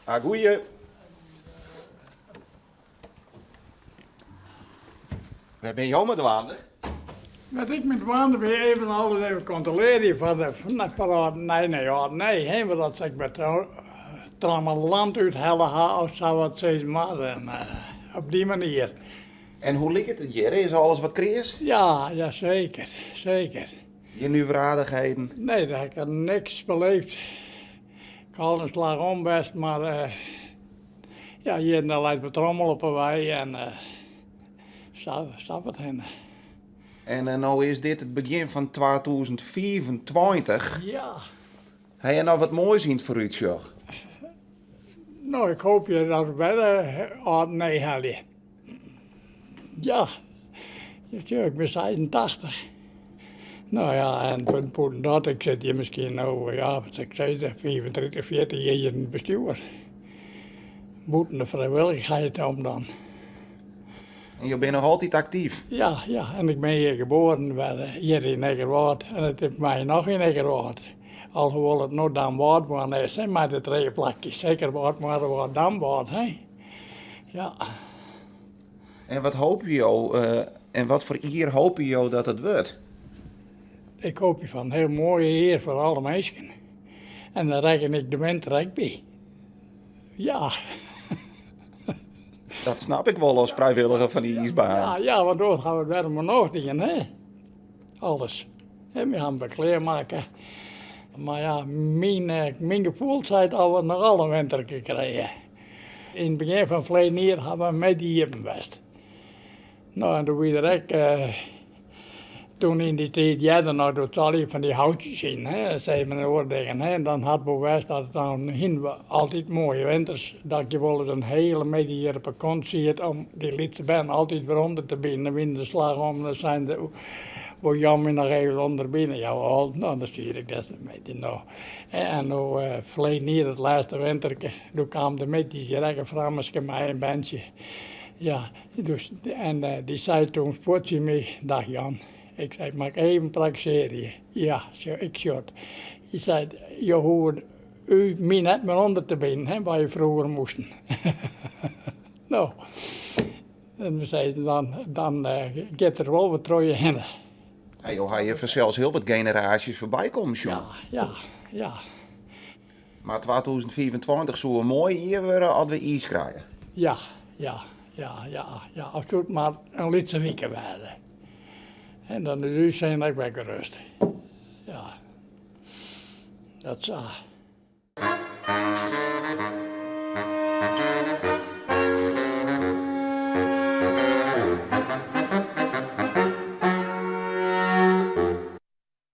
Ah, goeie. Wêr binne jo mei dwaande? Wat ik mei dwaande bin, even alles even kontrolearje foar de foar nee, nee, ja, nee, hè, want dat ik met trammelant úthelle ha of sa wat sis mar en op dy manier. En hoe liket it hjir? Is alles wat kreas? Ja, ja seker, seker. Gjin nuveraardichheden? Nee, dêr ha ik niks beleefd. Ik ha al in slach om west, mar ja, hjir en dêr leit wat rommel op 'e wei en sa, sa wat hinne. En no is dit it begjin fan 2025. Ja. Ha je noch wat moais yn it foarútsjoch? No, ik hoopje dat we wer âld nee helje. Ja, ik bin 86. No ja, en bûten dat, ik sit hjir miskien no, ja, wat sil ik sizze, 35, 40 jier yn it bestjoer. Bûten de frijwillichheid om dan. En jo binne noch altyd aktyf? Ja, ja, en ik bin hjir geboren, hjir yn Ikkerwâld. En it is my noch yn Ikkerwâld. Alhoewol it no Damwâld woarn is, hè, mei de trije plakjes. Ikkerwâld, Moarrewâld, Damwâld, hè. Ja. En wat hoopje jo en wat foar jier hoopje jo dat it wurdt? Ik hoopje fan in hiel moaie jier foar alle minsken. En dan rekken ik de winter ek by. Ja. Dat snap ik wol as frijwilliger fan de iisbaan. Ja, ja, want oars ha we it wer om 'e nocht dien, hè. Alles. Hè, we hawwe it klearmakke. Mar ja, myn, myn gefoel seit dat we noch al in winterke krije. Yn it begjin fan ferleden jier ha we in middei iepen west. No, en doe wie der ek, toen yn dy tiid earder noch, doe allegear fan dy houtsjes yn, hè, sei men oare dingen, hè. En dan hat wol west dat it dan hiene we altyd moaie winters, dat je wolris in hiele middei hjir op 'e kant siet om dy lytse bern altyd wer ûnder te binen. Dan wiene de slach om en dan seine se, wol Jan my noch even ûnderbine? Jawol, no dan siet ik dêr sa'n middei no. En no ferleden jier, it lêste winterke, doe kaam de middeis hjir ek in frommeske mei in berntsje. Ja, dus, en dy sei toen fuort tsjin my, Dag Jan, ik sei, mag ik even prakkesearje? Ja, ik sjoch. Hy sei, jo hoege u my net mear ûnder te binen, hè, wat je froeger moasten. No, en sei, dan, dan giet der wol wat troch je hinne. Ja, jo ha hjir fansels hiel wat generaasjes foarby kommen sjoen. Ja, ja, ja. Mar 2025 soe in moai jier wurde as we iis krije. Ja, ja, ja, ja, ja. As soe it mar in lytse wike wêze. En dan is ús sin ek wer gerust. Ja, dat sa.